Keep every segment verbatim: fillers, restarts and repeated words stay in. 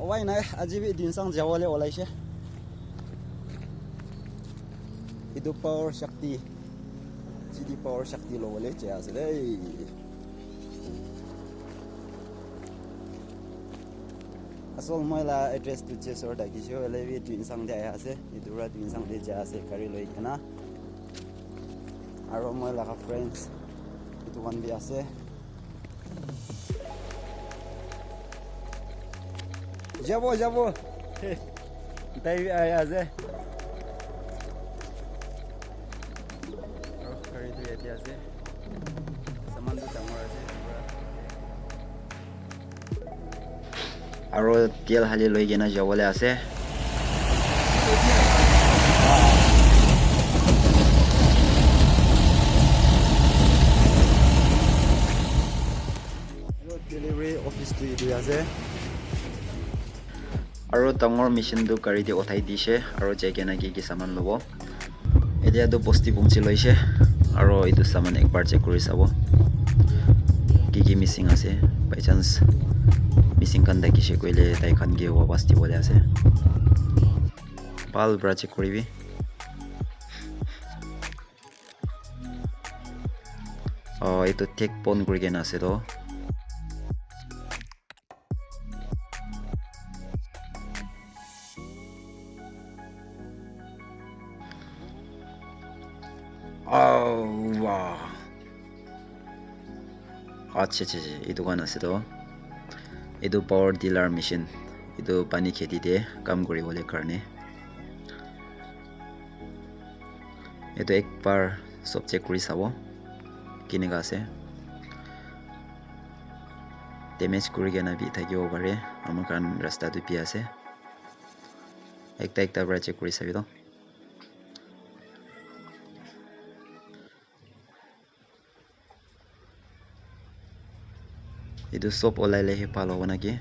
Wai nai, aji bi Tuensang jawole olaishe. Etu power shakti. G D power shakti lobole jai ase dei. Asol moi la address tu Chesor dakishe, hoile bi Tuensang te ahi ase. Etu para Tuensang te jai ase, gari loi kena. Aro moi laga friends, etu khan bi ase. Jabo, jabo. Tai bi ahi ase. Aro gari tu yate ase. Saman tu dangor ase, etu para. Aro tel hali loi kena jawole ase. Aro delivery office tu etu ase. Aro dangor machine tu gari te uthai dishe, aro jai kena ki ki saman lobo. Etia tu bosti pungchi loishe, aro etu saman ekbar check kuri sabo. Ki ki missing ase, by chance missing khan thakishe koile tai khan ke wapas dibole ase. Bhal para check kuribi. Oh, etu thik pon kuri kena ase toh. Oh, wow. Acha, acha, acha, etu khan ase toh. Etu power tiller machine. Etu pani kheti te kam kuri bole karne. Etu ekbar sob check kuri sabo. Kenika ase. Damage kuri kena bi thakibo pare. Ami khan rasta tu bi ase. Ekta ekta para check kuri sabi toh. Etu sob olai le he bhal hobo na ki?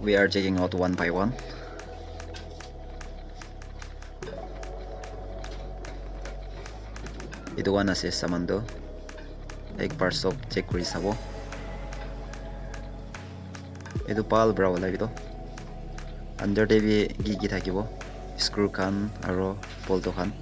We are checking out one by one. Etu khan ase saman tu. Ekbar sob check kuri sabo. Etu bhal para olai bi toh. Under te bi ki ki thakibo. Screw khan aro bolto khan.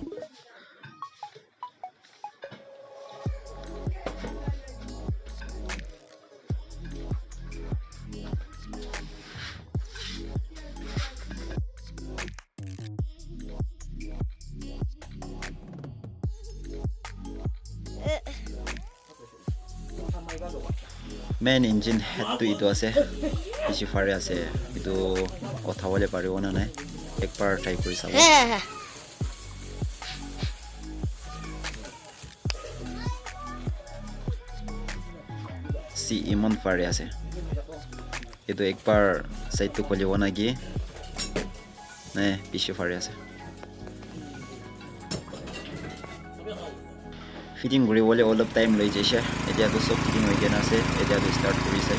Main engine head tu etu ase, bishi bhari ase, etu uthabole paribo na nai, ekbar try kuri sabo. Si eman bhari ase. Etu ekbar side tu kholibo na ki? Nai, bishi bhari ase. Fitting kuri bole olop time loi jaise. Etia tu sob fitting hoi kena ase. Etia tu start kuri se.